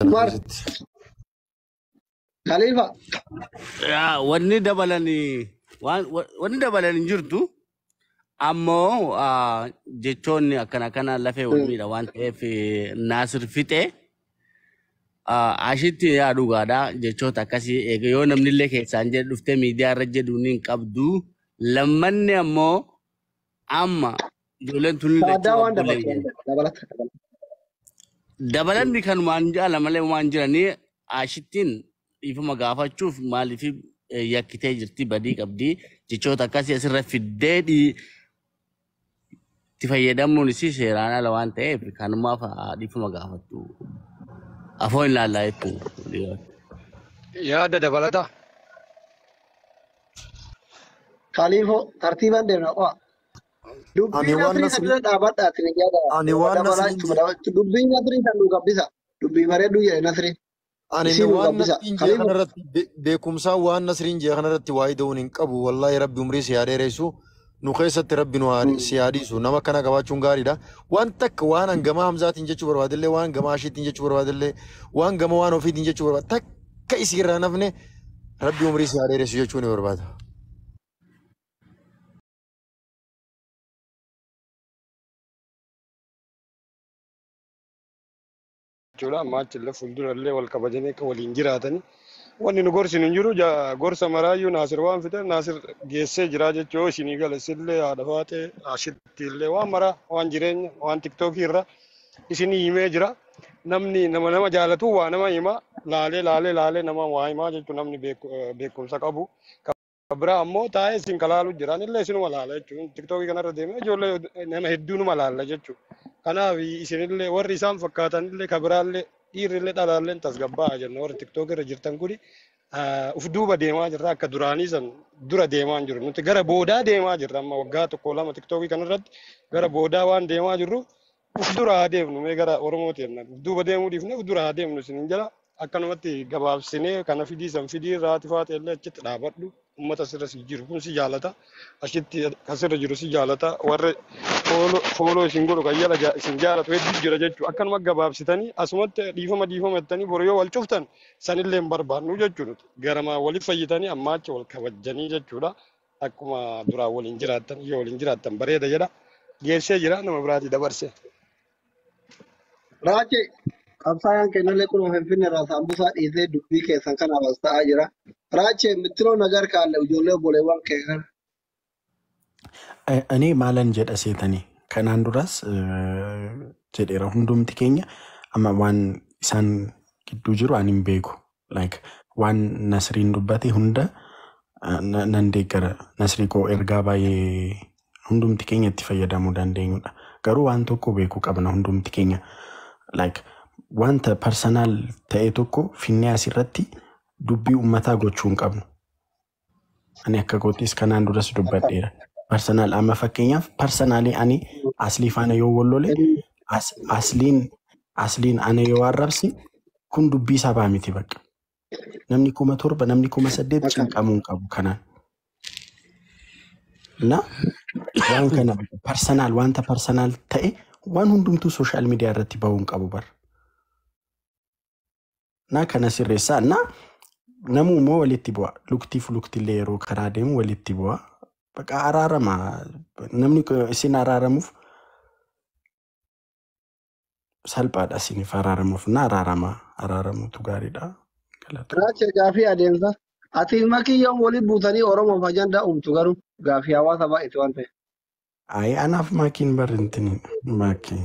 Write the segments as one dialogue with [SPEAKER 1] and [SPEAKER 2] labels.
[SPEAKER 1] Umar
[SPEAKER 2] Keessatti.
[SPEAKER 1] Khalifa.
[SPEAKER 3] Yaa, wanni dabalanii waan wanni dabalan hin jirtu ammoo jechoonni akkana akkana lafee wal miidha waan ta'eef Naasir fixee ashitti yaa dhugaadha jechoota akkasii eega yoo namni illee keessaan jedhe dhuftee miidiyaa irra jedhu ni hin qabdu lammanni ammoo amma ijoolleen tun
[SPEAKER 1] Addaa
[SPEAKER 3] lachuu
[SPEAKER 1] waan dabaltu
[SPEAKER 3] obboleeyyan.
[SPEAKER 1] dabalata dabalata.
[SPEAKER 3] Dabalanni kanumaan jaala malee waan jiranii ashittiin dhiifama gaafachuuf maaliif yakkitee jirti badii qabdi jechoota akkasii asirra fiddee itti fayyadamuun isii seeraan ala waan ta'eef kanumaaf dhiifama gaafattu. Afoo hin laallaa jechuudha.
[SPEAKER 4] Yaada dabalataa.
[SPEAKER 1] Khaliifoo tartiibaan deemna qo'a. Dubbii
[SPEAKER 2] Ani waan
[SPEAKER 1] Nasrii
[SPEAKER 2] Nasrii
[SPEAKER 1] san dura dhaabadhaati ni yaada.
[SPEAKER 2] ani waan
[SPEAKER 1] Dabalaa
[SPEAKER 2] Nasriin
[SPEAKER 1] jechuudha. Dubbii Nasrii san nu gabbisa. Dubbii bareedduu jedhe Nasriin.
[SPEAKER 2] Ani
[SPEAKER 1] Isii nu
[SPEAKER 2] waan
[SPEAKER 1] gabbisa.
[SPEAKER 2] Nasriin jee
[SPEAKER 1] Khaliifoo.
[SPEAKER 2] kanarratti beekumsaa waan Nasriin jee kanarratti waa'ee da'uun hin qabu. Wallaahi Rabbi umrii si haa dheeressu. Nu keessatti Rabbi nu haa si haa dhiisu. Nama akkana qabaachuun gaariidha. Waan takka waan hangama Hamzaatiin jechuu barbaadillee, waan gama Ashiitiin jechuu barbaadillee, waan gama waan ofiitiin jechuu barbaada. Takka isii irraa nafne Rabbi umrii si haa dheeressu jechuu ni barbaada.
[SPEAKER 4] Jechuudha. Amma achillee fuuldurallee wal kabajanii akka waliin jiraatanii. Wanni nu gorsinu hin jiru gorsa maraayyuu Naasir waan fide Naasir geessee jira jechuu isinii gala isillee haadha faatee ashitti illee waan maraa waan jireenya waan tiktookii irra isinii himee jira. Namni nama nama jaalatu waa nama hima laalee laalee laalee nama waa himaa jechuun namni beekumsa qabu. Biraa ammoo taa'ee isin kalaalu jira. Anillee isinuma laala jechuun tiktookii kanarra deemee ijoollee nama hedduunuma laalla jechuudha. Kanaaf isinillee warri isaan fakkaatanillee kabiraallee dhiirrillee dhalaallee tasgabbaa'a jenna warri tiktookii irra jirtan kuni uf duuba deemaa jirra akka duraanii san dura deemaa hin jiru. Nuti gara boodaa deemaa jirra amma waggaa tokko lama tiktookii kanarratti gara boodaa waan deemaa jirruuf uf dura haa deemnu mee gara Oromooti jenna. Uf duuba deemuu dhiifne uf dura haa deemnu isinin jala akkanumatti gabaabsinee kana fidii san fidii raati faate illee achitti dhaabadhu. Uummata asirra si jiru kun si jaalata. Achitti asirra jiru si jaalata. Warri fooloo isin godhu kan jala isin jaalatu hedduu jira jechuudha. Akkanuma gabaabsitanii asumatti dhiifama dhiifama jettanii boru yoo wal cuftan sanillee hin barbaannu jechuudha. Garamaa waliif fayyitanii amma achi wal kabajjanii jechuudha. Akkuma duraan waliin jiraattan yoo waliin jiraattan bareeda jedha. Geessee jira nama biraatii dabarse.
[SPEAKER 1] Raache qabsaayaan kennallee kun Finfinnee irraa saambusaa dhiisee dubbii keessan kanaaf as ta'aa jira. Raache mittiroo nagar kaalle ijoollee obboleewwan kee kana.
[SPEAKER 5] Ani maalan jedha seetanii kanaan duras jedheera hundumti keenya amma waan isaan gidduu jiru ani hin beeku. Like waan Nasriin dubbate hunda nan deeggara. Nasrii koo ergaa baay'ee hundumti keenya itti fayyadamuu dandeenyudha. Garuu waan tokko beekuu qabna hundumti keenya. Like wanta personal ta'e tokko finnee asirratti dubbii uummataa gochuu hin qabnu. Ani akka kootis kanaan duras dubbadheera. Personal amma fakkeenyaaf personally ani Aslii faana yoo wal lole asliin ana yoo arrabse kun dubbii sabaa miti bakka. Namni 7,000 namni 8,000 cinqamuu hin qabu kanaan. Na waan kana personal wanta personal ta'e waan hundumtuu social media irratti bahuu hin qabu bara. Na kana sirreessaa na namuu immoo walitti bu'a. Luktiif luktillee yeroo karaa deemu walitti bu'a. Bakka araarama namni isin araaramuuf salphaadha isiniif araaramuuf na araarama araaramuutu gaariidha. Galatoomna.
[SPEAKER 1] Raache gaafii adeemsa. Ati makiyyoon waliin buutanii Oromoof ajandaa uumtu garuu gaafii hawaasa baay'eetu waan ta'eef.
[SPEAKER 5] Ayi anaaf maakiin barrintiin maakiin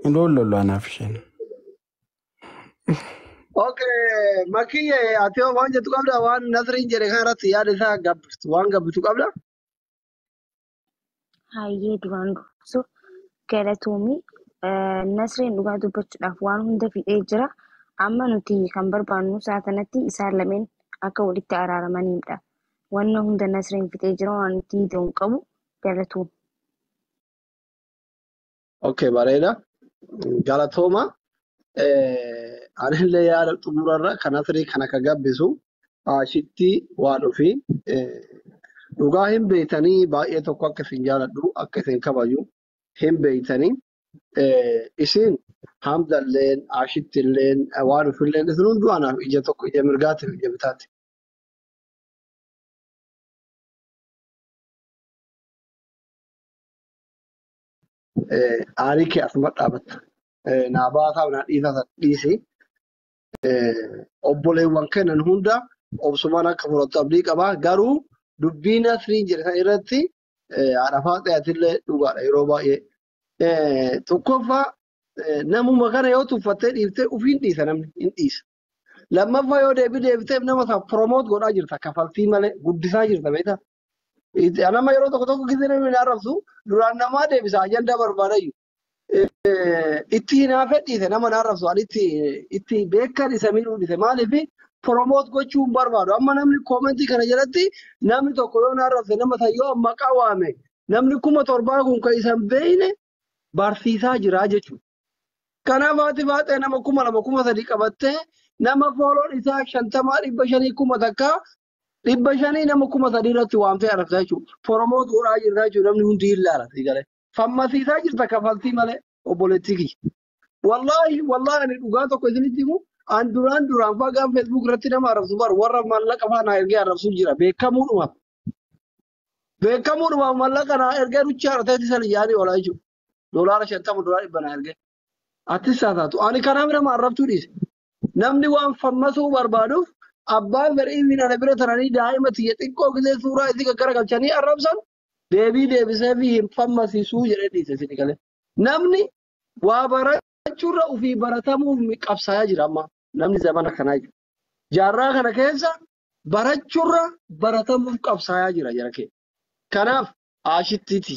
[SPEAKER 5] hin lollu anaaf isheen.
[SPEAKER 1] Okay, makiyye ati hoo waan jettu qabda waan Nasriin jedhe kana irratti yaada isaa gabbistu waan gabbistu qabda.
[SPEAKER 6] Hayyee duraan dursu galatoomii Nasriin dhugaa dubbachuudhaaf waan hunda fixee jira. Amma nuti kan barbaannu sa'a kanatti isaan lameen akka walitti araaramanidha. Wanna hunda Nasriin fixee jira waan nuti ta'uu hin qabu galatoom.
[SPEAKER 1] Okay, bareeda. Galatooma. Anillee yaada xumurarra kan Nasrii kana ka gabbisu ashitti waan ofii dhugaa hin beektanii baay'ee tokko akka isin jaaladhu akka isin kabaju hin beektanii Isin Hamzalleen, Ashittilleen, waan ofilleen isin hunduu anaaf ija tokko ija mirgaatiif ija bitaati. Aarii kee asuma dhaabatta. Naa baasaa naa dhiisaa dhiisi. Obboleewwan kennan hunda obsumaan akka fudhattu abdii qaba. Garuu dubbii Nasriin jedhe sana irratti haadha faaxee dhugaadha yeroo baay'ee. Tokkoffaa namuma kana yoo tuffattee dhiiftee ofiin dhiisa namni hin dhiisa. Lammaffaa yoo deebii deebiteef nama sana promote godhaa jirta kafaltii malee guddisaa jirta beektaa. Nama yeroo tokko tokko gisee namni na arrabsu duraan namaa deebisa ajandaa barbaadayyuu. Itti hinaafee dhiise nama na arrabsu ani itti beekan isa miidhuu dhiise maaliif promote gochuu hin barbaadu. Amma namni koomentii kana jalatti namni tokko yoo na arrabse nama sana yoo maqaa waame namni 7,000 kun kan isa hin beekne barsiisaa jira jechuudha. Kanaaf haati faaxee nama 2,000 3,000 qabattee nama fooloon isaa 50 500 1,000 500 nama 3,000 irratti waamtee arrabsaa jechuudha. Promote godhaa jirta jechuudha namni hundi hin ilaala. Fammasiisaa jirta kafaltii malee obboleettii kiyya. Wallaahi wallaahi ani dhugaa tokko isinitti himu an duraan duraan fa'aa gaafa Facebook irratti nama arrabsu bar warra maallaqa fa'aa naa ergee arrabsu jira beekamuudhumaaf. Beekamuudhumaaf maallaqa naa ergee ruchaa arteetti san yaanii oolaa jechuudha. $50 $100 naa ergee. Atis haa taatu ani kanaaf nama arrabsuu dhiise. Namni waan fammasuu barbaaduuf abbaan fedhii ana bira taranii daa'ima tiyya xiqqoo gisee suuraa isii gaggaragalchanii arrabsan deebii deebisee fi hin fammasiisuu jedhee dhiise isin galee. Namni waa barachuurra ofii baratamuuf qabsaa'aa jira amma namni zamana kanaa jiru. Jaarraa kana keessa barachuurra baratamuuf qabsaa'aa jira jara kee. Kanaaf aashittiiti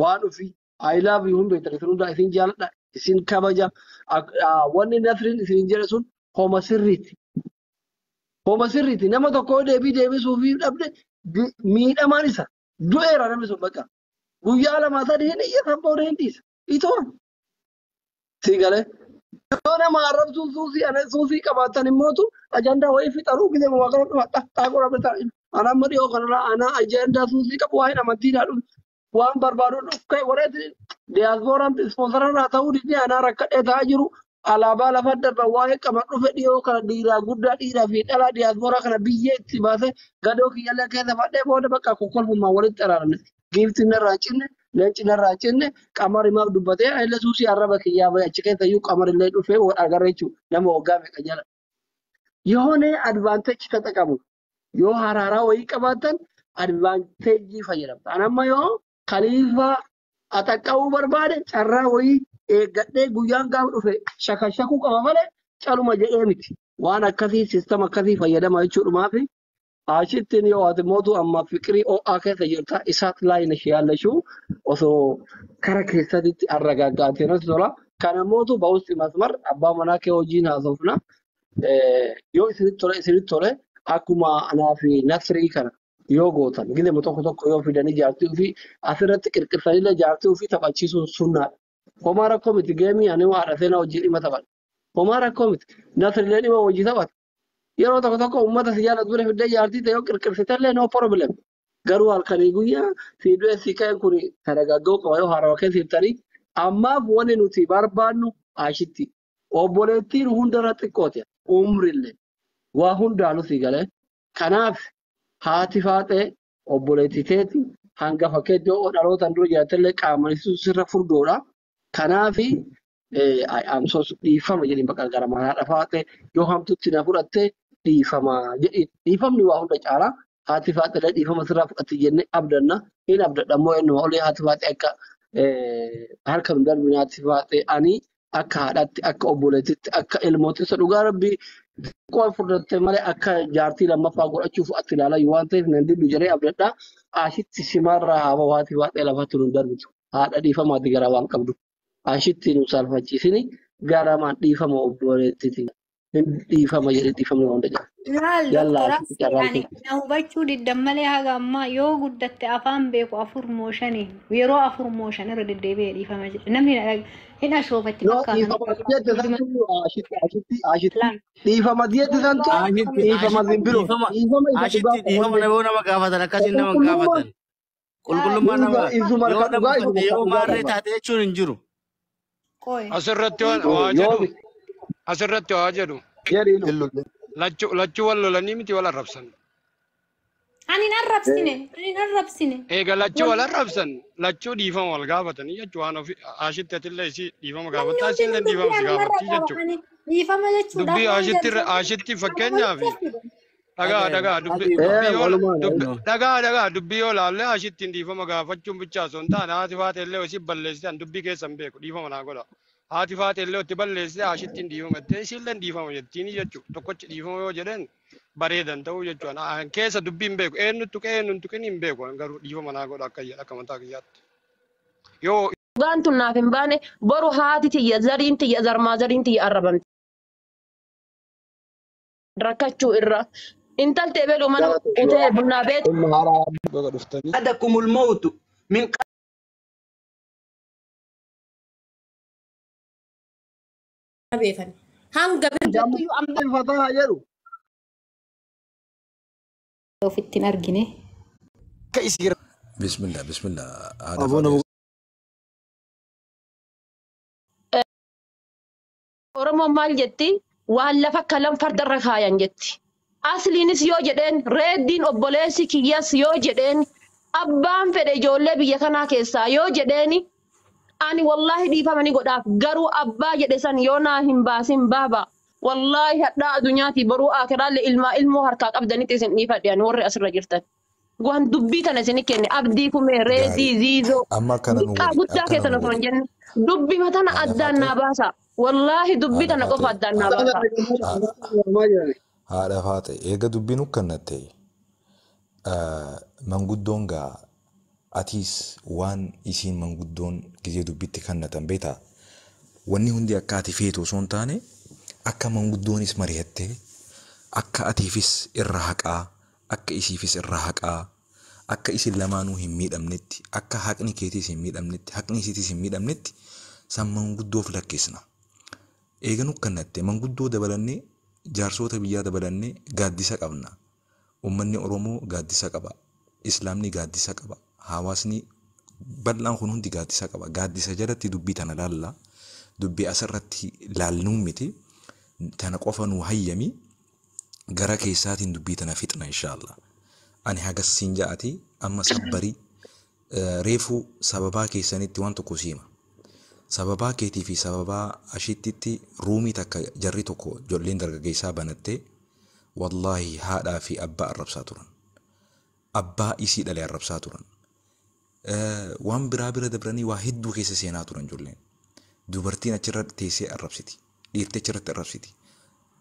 [SPEAKER 1] waan ofii I love you hun beektan isin hundaa isin jaaladha isin kabaja wanni Nasriin isin jedhe sun homa sirriiti. Homa sirriiti nama tokko deebii deebisuu fi dhabde miidhamaan isa du'eera namni sun bakka guyyaa 2 3 hin iyyatan booda hin dhiisa. Itoon si galee yoo nama arrabsuun suusii qabaatan immootu ajandaa wayii fixaruu gisee waa kana dhufa xaaqoo dhabde ana amma dhiyoo kanarraa ana ajandaa suusii qabu waa'een amantiidhaa dhufe waan barbaadu dhufe wareeti diyaaspooraan ispoonsararraa ta'uu didee anaa rakkadhee ta'aa jiru alaabaa lafa darban waa'ee qaba dhufe dhiyoo kana dhiiraa guddaa dhiiraa fi dhalaa diyaaspooraa kana biyyee itti baasee gadoo kiyyallee keessa fadhee booda bakka kokkolfummaa walitti araaramne. Giiftiin narraa hin cinne, leenci narraa hin cinne, qamari maaf dubbatee illee suusii arraba kiyyaa bahee achi keessa iyyuu qamarillee dhufee wal agarra jechuudha nama waggaa meeqa jala. የሆነ አድቫንቴጅ ተጠቀሙ። yoo haraaraa wayii qabaatan advaanteejii fayyadamta. Ani amma yoo kaliifaa axaqqabuu barbaade carraa wayii eeggadhee guyyaan gaafa dhufe shakashakuu qaba malee caluma jedhee miti. Waan akkasii siistama akkasii fayyadama jechuudhumaaf ashittiin yoo ati mootu amma fiqirii ho'aa keessa jirta isaat laayina yaallashuu osoo kara keessatti arragaaggaatee natti tola. Kana mootu ba'uusti masmar abbaa manaa kee hojiin haasofna. Yoo isinitti tole isinitti tole akkuma anaa fi Nasrii kana yoo gootan gizema tokko tokko yoo fidanii jaartii ofii asirratti qirqirsanillee jaartii ofii taphachiisuun sunnaadha. Homaa rakkoo miti geemii ani haadha seenaa hojii dhimma taphadha. Homaa rakkoo miti Nasrillee dhimma hojii taphata. Yeroo tokko tokko uummata si jaalatu bira fiddee jaartii ta'e yoo qirqirsitellee no problem. Garuu halkanii guyyaa si du'e si ka'e kun taragaggoo qaba yoo haarawaa keessa hirtanii ammaaf wanni nuti barbaannu ashitti. Obboleettiin hundarra xiqqooti umrillee waa hundaanuu si galee. Kanaaf haati faaxee obboleettii teeti hangafa keetti yoo dhalootaan dura jiraatellee qaamaan sirra furdoodha. Kanaaf dhiifama jedhiin bakka gara haadha faaxee yoo hamtutti na fudhatte dhiifama jedhi dhiifamni waa hunda caala. Haati faaxee dhiifama sirraa fudhatti jennee abdanna. Hin abdadha immoo eenyuma olee haati faaxee akka harka nu darbine haati faaxee ani akka haadhaatti akka obboleettiitti akka ilmootti isa dhugaa rabbii xiqqoo furdatte malee akka jaartii lammaffaa godhachuuf ati ilaalaa waan ta'eef nan diddu jedhee abdadha. Ashitti simarraa haa bahu haati faaxee lafatti nu darbitu. Haadha dhiifamaati gara waan qabdu. Ashitti nu salphachiisini garamaan dhiifama obboleettiiti. Dhiifama jedhee dhiifamni waan hunda jira.
[SPEAKER 7] Laal
[SPEAKER 1] Yallaa
[SPEAKER 7] doktora
[SPEAKER 1] ashitti carraan
[SPEAKER 7] ani
[SPEAKER 1] kun.
[SPEAKER 7] na hubachuu diddan malee haga ammaa yoo guddatte afaan beeku 4 moo 5 yeroo 4 moo 5 irra deddeebi'ee dhiifama jedhe namni hin ashoofatti
[SPEAKER 1] No,
[SPEAKER 7] fakkaata
[SPEAKER 1] dhiifama jette santu ashitti ashitti ashitti.
[SPEAKER 7] Laal
[SPEAKER 1] Dhiifama jette santu
[SPEAKER 3] Ashitti
[SPEAKER 1] dhiifama
[SPEAKER 3] ashitti
[SPEAKER 1] zimbiroo.
[SPEAKER 3] dhiifama
[SPEAKER 1] Dhiifama isa dhugaa
[SPEAKER 3] ashitti dhiifama
[SPEAKER 1] qofa.
[SPEAKER 3] nama nama gaafatan akkasiin nama
[SPEAKER 1] Qulqullummaa
[SPEAKER 3] gaafatan. Qulqullummaa
[SPEAKER 1] Isuma
[SPEAKER 3] nama
[SPEAKER 1] isuma
[SPEAKER 3] yoo
[SPEAKER 1] harka
[SPEAKER 3] nama
[SPEAKER 1] dhugaa
[SPEAKER 3] uffatte
[SPEAKER 1] isuma harka
[SPEAKER 3] yoo
[SPEAKER 1] dhugaa
[SPEAKER 3] maarree
[SPEAKER 1] qaba.
[SPEAKER 3] taate jechuun hin jiru.
[SPEAKER 7] Qoy.
[SPEAKER 4] Asirratti waa jedhu
[SPEAKER 1] Yoomi
[SPEAKER 4] asirratti waa jedhu
[SPEAKER 1] jedhiinu.
[SPEAKER 2] Illollee.
[SPEAKER 4] lachuu wal lolanii miti wal arrabsan.
[SPEAKER 7] Ani hin arrabsine. Ani hin arrabsine.
[SPEAKER 4] Eega lachuu wal arrabsan lachuu dhiifama wal gaafatanii jechuun waan ofii ashitti atillee isii dhiifama
[SPEAKER 7] Namni
[SPEAKER 4] gaafatta
[SPEAKER 7] hundinuu
[SPEAKER 4] isiillee
[SPEAKER 7] dubbii
[SPEAKER 4] dhiifama si
[SPEAKER 7] anumarra
[SPEAKER 4] gaafattii
[SPEAKER 7] qaba.
[SPEAKER 4] jechuudha.
[SPEAKER 7] Ani dhiifama jechuudhaaf
[SPEAKER 4] Dubbii
[SPEAKER 7] waan
[SPEAKER 4] ashitti
[SPEAKER 7] jalqabe
[SPEAKER 4] ashitti
[SPEAKER 7] nama
[SPEAKER 4] fakkeenyaaf
[SPEAKER 7] walitti fide.
[SPEAKER 4] dhagaa
[SPEAKER 3] Dhagaye
[SPEAKER 4] dhagaa dubbii
[SPEAKER 3] ati
[SPEAKER 4] dubbii yoo
[SPEAKER 1] Walumaan.
[SPEAKER 4] dhagaa dhagaa dubbii yoo laalle ashittiin dhiifama gaafachuun bichaa osoo hin taane haati faate illee isii balleessite dubbii keessan beeku dhiifama naa godha. Haati faate illee itti balleessite ashittiin dhiifama jettee isiillee dhiifama jettiin jechuudha. Tokkochi dhiifama yoo jedheen bareedan ta'uu jechuudha. An keessa dubbii hin beeku eenyu tuqee eenyu hin tuqin hin beeku garuu dhiifama naa godha akka jedha akka mataa kiyyaatti. Yoo
[SPEAKER 8] Dhugaan tun naaf hin baane boru haati tiyya zariin tiyya zarmaa zariin tiyya arrabamte rakkachuu irra. Intalti ebelu mana utee bunnaa beetu.
[SPEAKER 4] baga dhuftanii.
[SPEAKER 9] أحدكم الموت من
[SPEAKER 10] beekan. Hanga birgattuyyuu amma
[SPEAKER 1] Fataa jedhu.
[SPEAKER 7] Ofitti hin argine.
[SPEAKER 2] Akka isii
[SPEAKER 11] Bismillah, bismillah. Haadha
[SPEAKER 2] aboo nama
[SPEAKER 11] Faatee.
[SPEAKER 8] Oromoon maal jetti? Waan lafa kalan fardarra kaayan jetti. Asliinis yoo jedheen reeddiin obboleessi kiyyas yoo jedheen abbaan fedhe ijoollee biyya kanaa keessaa yoo jedheeni ani wallaahi dhiifama ni godhaaf garuu abbaa jedhe san yoo naa hin baasin baaba. Wallaahi hadhaa addunyaati boruu akiraalle ilmaa ilmoo harkaa qabdanitti isin dhiifadhe ani warri asirra jirtan. Waan dubbii tana isin kenne abdii kumee
[SPEAKER 11] Gaarii.
[SPEAKER 8] reedii ziizoo
[SPEAKER 11] Amma akkana nu
[SPEAKER 8] xiqqaa
[SPEAKER 11] godhi.
[SPEAKER 8] guddaa
[SPEAKER 11] Akkana
[SPEAKER 8] keessan
[SPEAKER 11] nu
[SPEAKER 8] osoo hin
[SPEAKER 11] godhi.
[SPEAKER 8] jenne dubbii tana
[SPEAKER 11] Haadha
[SPEAKER 8] addaan
[SPEAKER 11] Faatee.
[SPEAKER 8] naa baasa. Wallaahi dubbii
[SPEAKER 11] Haadha
[SPEAKER 8] tana qofa
[SPEAKER 11] Faatee.
[SPEAKER 8] addaan naa baasa.
[SPEAKER 11] Haadha Faatee. Eega dubbiin ukkannatte manguddoon gaa atiis waan isiin manguddoon gizee dubbitti kannatan beektaa? Wanni hundi akka ati feetu osoo hin taane akka manguddoonis mari'attee akka atiifis irra haqaa akka isiifis irra haqaa akka isin lamaanuu hin miidhamnetti akka haqni keetiis hin miidhamnetti haqni isiitiis hin miidhamnetti san manguddoof lakkisna. Eega nukkannatte manguddoo dabalannee jaarsoota biyyaa dabalannee gaaddisa qabna. Uummanni Oromoo gaaddisa qaba. Islaamni gaaddisa qaba. Hawaasni bal'aan kun hundi gaaddisa qaba. Gaaddisa jalatti dubbii tana laalla. Dubbii asirratti laalnuu miti. Tana qofa nuu hayyami. Gara keessaatiin dubbii tana fixna inshaallah. Ani hagas siin ja'ati amma sabbarii reefuu sababaa keessanitti waan tokko siima. Sababaa keetii fi sababaa ashittitti ruumii takka jarri tokko ijoolleen dargaggeessaa banattee wallaahi haadhaa fi abbaa arrabsaa turan. Abbaa isii dhale arrabsaa turan. Waan biraa bira dabranii waa hedduu keessa seenaa turan ijoolleen. Dubartiin achirra teessee arrabsiti. Dhiirti achirratti arrabsiti.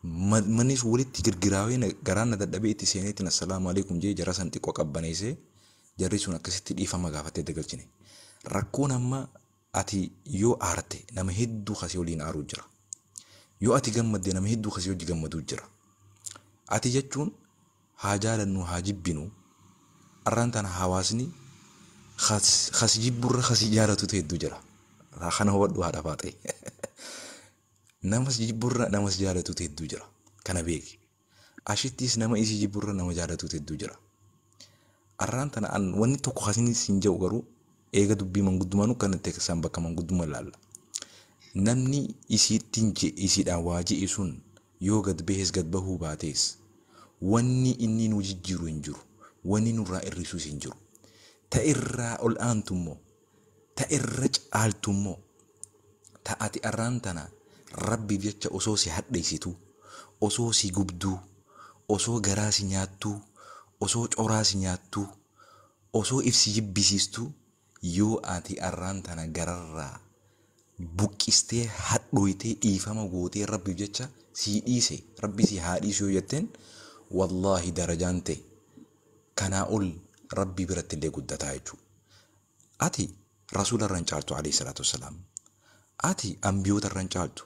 [SPEAKER 11] Mannis walitti girgiraawee garaan na dadhabee itti seeneetiin assalaamu alaikum jee jara san xiqqoo qabbaneessee jarri sun akkasitti dhiifama gaafattee dagalchine. Rakkoon amma ati yoo aarte nama hedduu kasii waliin aaruu jira. Yoo ati gammadde nama hedduu kasii hojii gammaduu jira. Ati jechuun haa jaalannu haa jibbinu arraan tana hawaasni kas jibburra kasi jaalatutu hedduu jira. Kana hubadhu haadha faatee. Namas jibburra namas jaalatutu hedduu jira. Kana beeki. Ashittis nama isii jibburra nama jaalatutu hedduu jira. Arraan tana wanni tokko kasin siin jedhu garuu eega dubbii manguddummaa nu kanatti isaan bakka manguddummaa ilaalla. Namni isiittiin isiidhaan waa je'e sun yoo gad bahees gad bahuu baatees wanni inni nu jijjiiru hin jiru. Wanni nurraa hir'isuus hin jiru. Ta irraa ol aantu immoo ta irra caaltu immoo ta ati arraan tana rabbiif jecha osoo si hadheessitu osoo si gubduu osoo garaa si nyaattuu osoo coraa si nyaattuu osoo ibsi jibbisiistuu yoo ati arraan tana gararraa buqqistee hadhooytee dhiifama gootee rabbiif jecha sii dhiise rabbi si haa dhiisu yoo jetteen wallaahi darajaan ta'e kanaa ol rabbii biratti illee guddataa jechuudha. Ati rasuula irra hin caaltu alayhi salaatu wassalaam. Ati ambiyoota irra hin caaltu.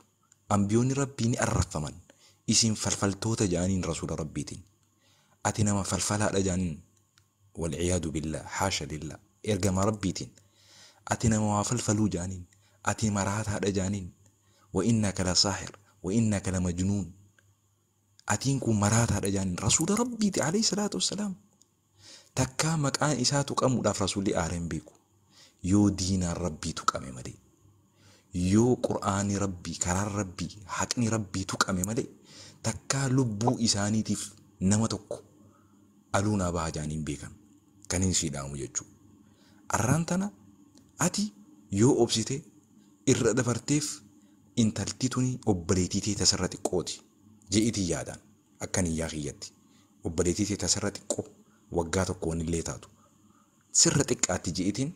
[SPEAKER 11] Ambiyoonni rabbii ni arraffaman. Isin falfaltoota jedhaniin rasuula rabbiitiin. Ati nama falfalaadha jedhaniin. Walciyaadu billah haasha lillah ergama rabbiitiin. Ati nama waa falfaluu jedhaniin. Ati maraataadha jedhaniin. Wa innaka la saahir wa innaka la majnuun. Atiin kun maraataadha jedhaniin rasuula rabbiiti alayhi salaatu wassalaam. Takkaa maqaan isaa tuqamuudhaaf Rasuulli aaree hin beeku. Yoo diinaan Rabbii tuqame malee. Yoo Qur'aanni Rabbii, karaan Rabbii, haqni Rabbii tuqame malee takkaa lubbuu isaaniitiif nama tokko aluu naa baha jaanii hin beekan. Kan hin sii dhaamu jechuudha. Arraan tana ati yoo obsite irra dabarteef, intalti tuni obboleettii tee tasarra xiqqooti je'iitiin yaadaan akka niyyaa kiyyatti. Obboleettii tee tasarra xiqqoo waggaa tokkoon illee taatu sirra xiqqaatti je'iitiin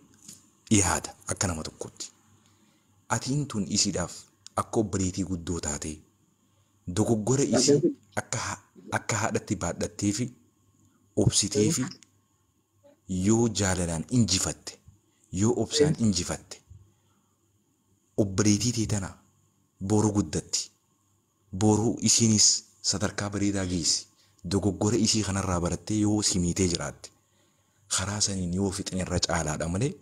[SPEAKER 11] yaada akka nama tokkotti. Atiin tun isiidhaaf akka obboleettii guddoo taatee dogoggora isii akka haadhatti baadhattee fi obsitee fi yoo jaalalaan injifatte, yoo obsaan injifatte, obboleettii tee tana boru guddatti. Boru isiinis sadarkaa bareedaa geessi. Dogoggora isii kanarraa barattee yoo si miitee jiraatte, karaa saniin yoo fixne irra caalaadha malee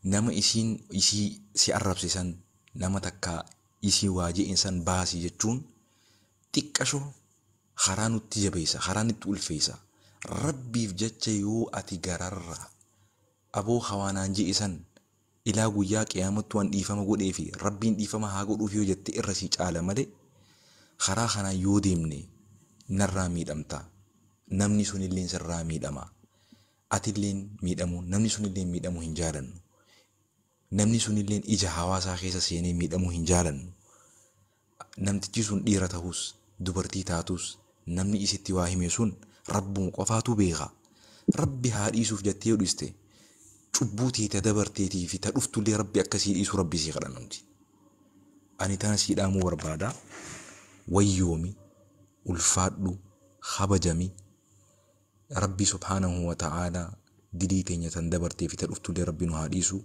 [SPEAKER 11] nama isiin isii si arrabse san, nama takka isii waa je'en san baasi jechuun xiqqasho karaa nutti jabeessa, karaa nutti ulfeessa. Rabbiif jecha yoo ati gararraa aboo hawaanaan je'e san ilaa guyyaa qiyaamattu waan dhiifama godhee fi Rabbiin dhiifama haa godhuuf yoo jette irra si caala malee, karaa kanaan yoo deemne narraa miidhamta. Namni sunilleen sirraa miidhama. Atilleen miidhamuu, namni sunilleen miidhamuu hin jaalannu. Namni sunilleen ija hawaasaa keessa seenee miidhamuu hin jaalannu. Namtichi sun dhiira ta'us dubartii taatus, namni isitti waa hime sun Rabbuma qofaatu beeka. Rabbi haa dhiisuuf jettee yoo dhiiste, cubbuu tee ta dabarteetii fi ta dhuftullee Rabbi akka sii dhiisu Rabbi sii kadhanna nuti. Ani tana sii dhaamuu barbaada. Wayyoomi, ulfaadhu, kabajami. Rabbi subhaanahu wa ta'aalaa dilii teenya tan dabartee fi ta dhuftullee Rabbi nu haa dhiisu.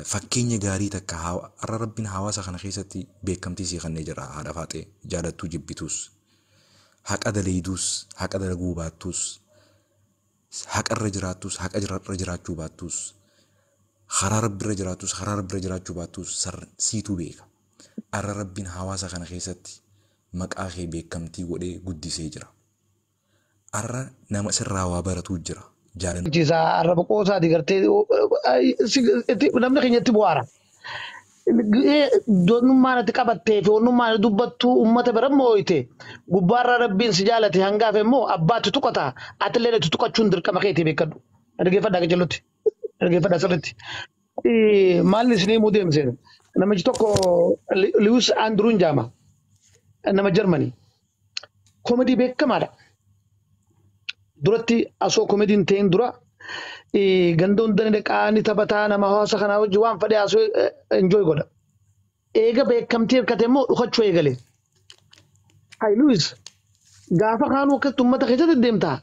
[SPEAKER 11] Fakkeenya gaarii takka har'a Rabbiin hawaasa kana keessatti beekamtii sii kennee jira, haadha faaxee, jaalattuu jibbitus. Haqa daleeyduus, haqa dalaguu baattus, haqa irra jiraattus, haqa irra jiraachuu baattus, karaa Rabbi irra jiraattus, karaa Rabbi irra jiraachuu baattus siitu beeka. Har'a Rabbiin hawaasa kana keessatti maqaa kee beekamtii godhee guddisee jira. Har'a nama sirraa waa baratuu jira. Jaalannu.
[SPEAKER 12] Isaa arraba qoosaati gartee namni keenya itti bu'aara. Doonummaan ati qabattee fi onnummaan ati dubbattu uummata bira mooyite, gubbaarraa Rabbiin si jaalate, hangaaf immoo abbaatti tuqata, atillee itti tuqachuun dirqama keetii beekadhu. Dhaggeeffadhaa qajeellotti. Dhaggeeffadhaa sirriitti. Maalli isinii himuu deemseen, namichi tokko Liwus Andiruun jaama, nama Jarmanii. Komedii beekamaadha. Duratti asoo komediin ta'in dura ganda hunda ni dhaqaa, ni taphataa, nama hawaasa kanaa wajji waan fedhe asoo enjoy godha. Eega beekamtii hirkate immoo dhukachuu eegale. Hay Luwis, gaafa kaanuu akkasitti uummata keessatti deemtaa.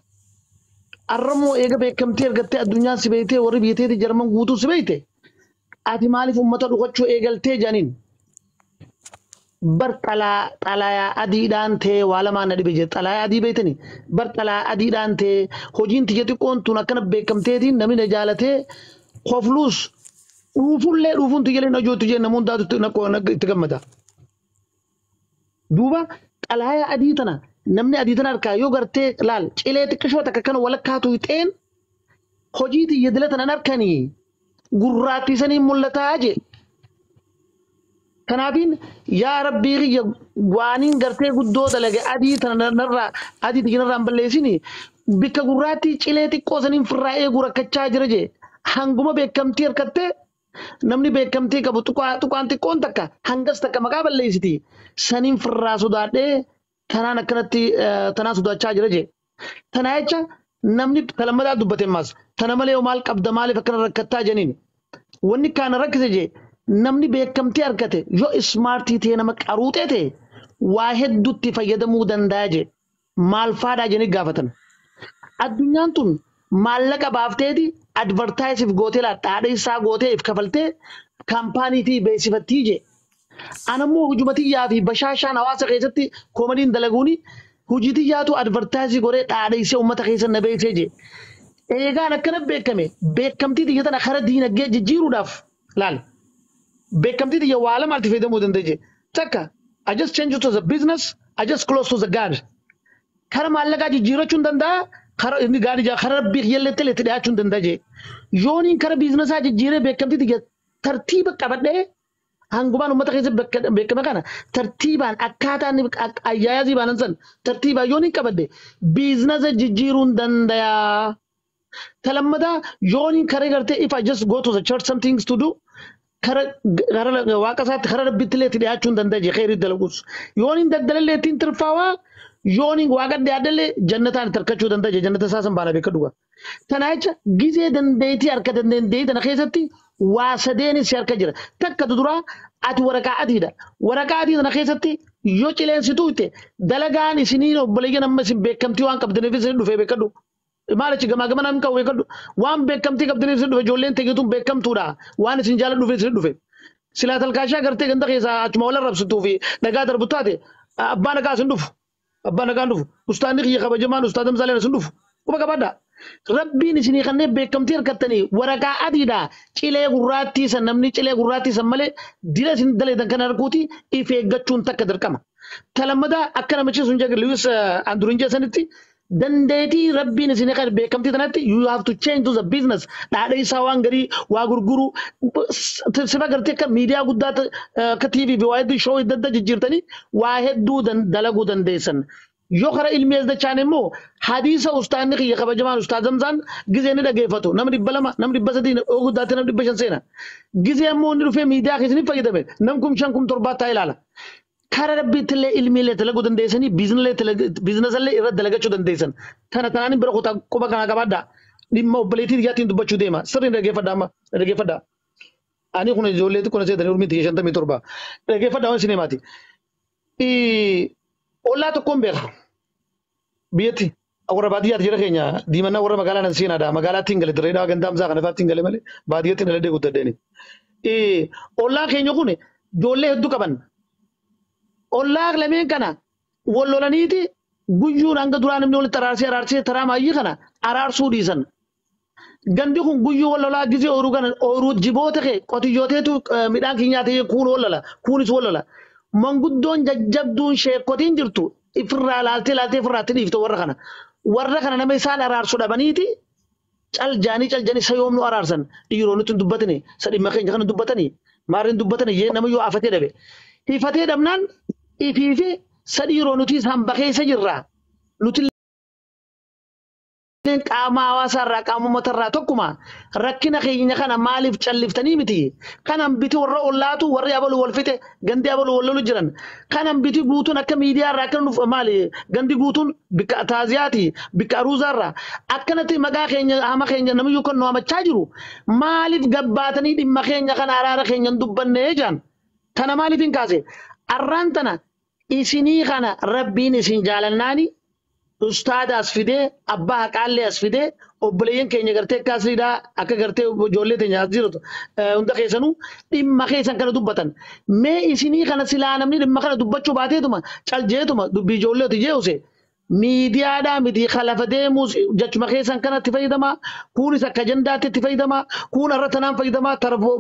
[SPEAKER 12] Arrammoo eega beekamtii argattee addunyaan si beektee, warri biyya teetii Jarman guutuu si beekte, ati maaliif uummata dhukachuu eegaltee jedhaniin. Bar xalayaa adiidhaan ta'ee waa lamaan na dhibe jedhe. Xalayaa adii beektanii, bar xalayaa adiidhaan ta'ee hojiin tiyya xiqqoon tun akkana beekamteetiin namni na jaalatee kofluus dhuufullee dhuufuun tiyyalee na hojjetu jee nama hundaatu itti gammada. Duuba xalayaa adii tana namni adii tana harkaa yoo gartee laal cilee xiqqishoo takka kana walakkaa tuyxeen hojii tiyya dila tanan harkanii gurraattisanii mul'ataa jee. Kanaafiin yaa Rabbii kiyya, waaniin gartee guddoo dalage adii tana narraa, adii tiyya narraa hin balleessini, bikka gurraattii cilee xiqqoo saniin firraa eeguu rakkachaa jira jee. Hanguma beekamtii harkattee namni beekamtii qabu tuqaan xiqqoon takka hangas takka maqaa balleessiti, saniin firraa sodaadhee tanaan akkanatti tanaan sodaachaa jira jee. Tana jecha namni talammadaa dubbate ammas tana malee hoo maal qabda, maaliif akkana rakkattaa jeniin. Wanni kaana rakkise jee, namni beekamtii argate yoo ismaartii ta'e, nama qaruuxee ta'e, waa hedduutti fayyadamuu danda'a jee. Maal faadhaa jedhanii gaafatan. Addunyaan tun maallaqa baafteeti advertise gootee dhaadheessaa gootee if kafaltee kaampaanii fi beeksifattii jee. Anammoo hujuma tiyyaa fi bashaashaan hawaasa keessatti koomediin dalaguuni hojii tiyyaatu advertise godhee dhaadheessee uummata keessa na beeksisee jee. Eegaan akkana beekame, beekamtii tiyya tana kara diinagdee jijjiiruudhaaf laal. Beekamtii tiyya waa lamaatti fayyadamuu danda'e jee. Takka, I just change it to the business, I just close to the God. Kara maallaqaa jijjiirachuu hin danda'a. Kara inni gaarii jaa kara rabbii kiyyallee itti dhiyaachuun danda'a jee. Yooniin kara biizinasaa jijjiiree beekamtii tiyya tartiiba qabadhee hangumaan uummata keessa beekame kana tartiibaan akkaataa inni ayyaayazii baanan san tartiibaan yooniin qabadhe biizinasa jijjiiruun danda'a. Talammataa yooniin kara gartee if I just go to the church some things to do kara gara waaqa isaatti kara rabbitti illee itti dhiyaachuun danda'a jee kheyrii dalagus. Yooniin daldalallee ittiin tirfaawaa yooniin waaqa dhiyaadallee jannataan itti harkachuu danda'a jee jannata isaa san baana beeka dhuga. Tana jecha gizee dandeettii harka dandeettii tana keessatti waa sadeenis si harka jira. Takka duraa ati waraqaa adiidha. Waraqaa adii tana keessatti yoo cileensituu itti dalagaan isiniin obboleeyyan amma isin beekamtii waan qabdaniif isin dhufee beekadhu. Maal achi gamaa gama namni qabu beekadhu. Waan beekamtii qabdaniif isin dhufe ijoolleen teegetuun beekamtuudha. Waan isin jaaladhu dhufe isin dhufe. Silaa talkaashaa gartee ganda keessaa achuma wal arrabsituu fi dhagaa darbu taate abbaan dhagaa isin dhufu. Abbaan dhagaa hin dhufu. Ustaanni kiyya kabajamaan ustaadam saaleen isin dhufu. Quba qabaadhaa. Rabbiin isinii kanneen beekamtii harkattanii waraqaa adiidha. Cilee gurraattii san namni cilee gurraattii san malee dila isin daleetan kan arguuti if eeggachuun takka dirqama. Talammadaa akka namichi sun jedhe Lewis Andurin jedhanitti dandeettii rabbiin isinii kan beekamtii tanatti you have to change to the business. Dhaadhee isaa waan garii waa gurguru sifa gartee akka miidiyaa guddaa akka TV fi waa hedduu showii adda addaa jijjiirtanii waa hedduu dalaguu dandeessan. Yoo kara ilmi as dachaan immoo hadiisa ustaanni kiyya kabajamaan ustaaz Zamzaan gizee ni dhageeffatu nama 200 nama 300 oo guddaatti nama 500 seena. Gizee ammoo inni dhufee miidiyaa keessa ni fayyadame nam 5,000 7,000 taa'ee ilaala. Kara rabbiitti illee ilmi illee dalaguu dandeessanii biizinasa illee irra dalagachuu dandeessan. Tana tanaan bira kutaa quba kanaa qabaadhaa. Dhimma obboleettii kiyyaatiin dubbachuu deema. Sirriin dhageeffadhaa amma dhageeffadhaa. Ani kun ijoollee xiqqoo seetanii umriin tiyya 57. Dhageeffadhaa waan sinemaati. Ollaa tokkoon beeka. Biyyatti warra baadiyyaati jira keenya diimannaa warra magaalaa nan seenaadha. Magaalaatti hin gale dirree gandaa amsaa kana fa'aatti hin gale malee baadiyyaatti hin dhaladhee guddadheeni. Ollaan keenya kun ijoollee hedduu qaban. Ollaa lameen kana wal lolaniiti guyyuun hanga duraa namni walitti araarsee araarsee taraa maayyii kana araarsuu dhiisan. Gandi kun guyyuu wal lolaa gizee ooyiruu kana ooyiruu jiboota kee qotiyyooteetu midhaan keenya nyaatee kuun wal lola kuunis wal lola. Manguddoon jajjabduun sheekotiin jirtu ifirraa laaltee laaltee ifirraatti dhiifte warra kana. Warra kana nama isaan araarsu dhabaniiti cal jaanii isa yoom nu araarsan dhiiroo nutti hin dubbatani isa dhimma keenya kana dubbatani maarreen dubbatani jee nama yoo afatee dhabe. Ifatee dhabnaan ifii fi sa dhiiroo nuti isaan bakeessa jirra. Nuti qaama hawaasaa irraa qaama uummata irraa tokkuma rakkina keenya kana maaliif calliftanii miti. Kanan biti warra ollaatu warri abalu wal fixe gandi abalu wal lolu jiran. Kanan biti guutuun akka miidiyaa irraa akka nuuf maali gandi guutuun bikka taaziyaati bikka aruuzaa irraa akkanatti maqaa keenya hama keenya namiyyuu kan nu hamachaa jiru maaliif gabbaatanii dhimma keenya kana araara keenya hin dubbanne jaan. Tana maaliif hin kaase? Arraan tana isinii kana rabbiin isin jaalannaani ustaada as fidee abbaa haqaallee as fidee obboleeyyan keenya gartee akka asliidhaa akka gartee ijoollee teenya as jirtu hunda keessanuu dhimma keessan kana dubbatan. Mee isinii kana silaa namni dhimma kana dubbachuu baateetuma caljeetuma dubbii ijoolleeti jeehuse miidiyaadhaa miti kalafa deemuus jechuma keessan kanatti fayyadamaa kunis akka ajandaatti itti fayyadamaa kun irra tanaan fayyadamaa tarfoo.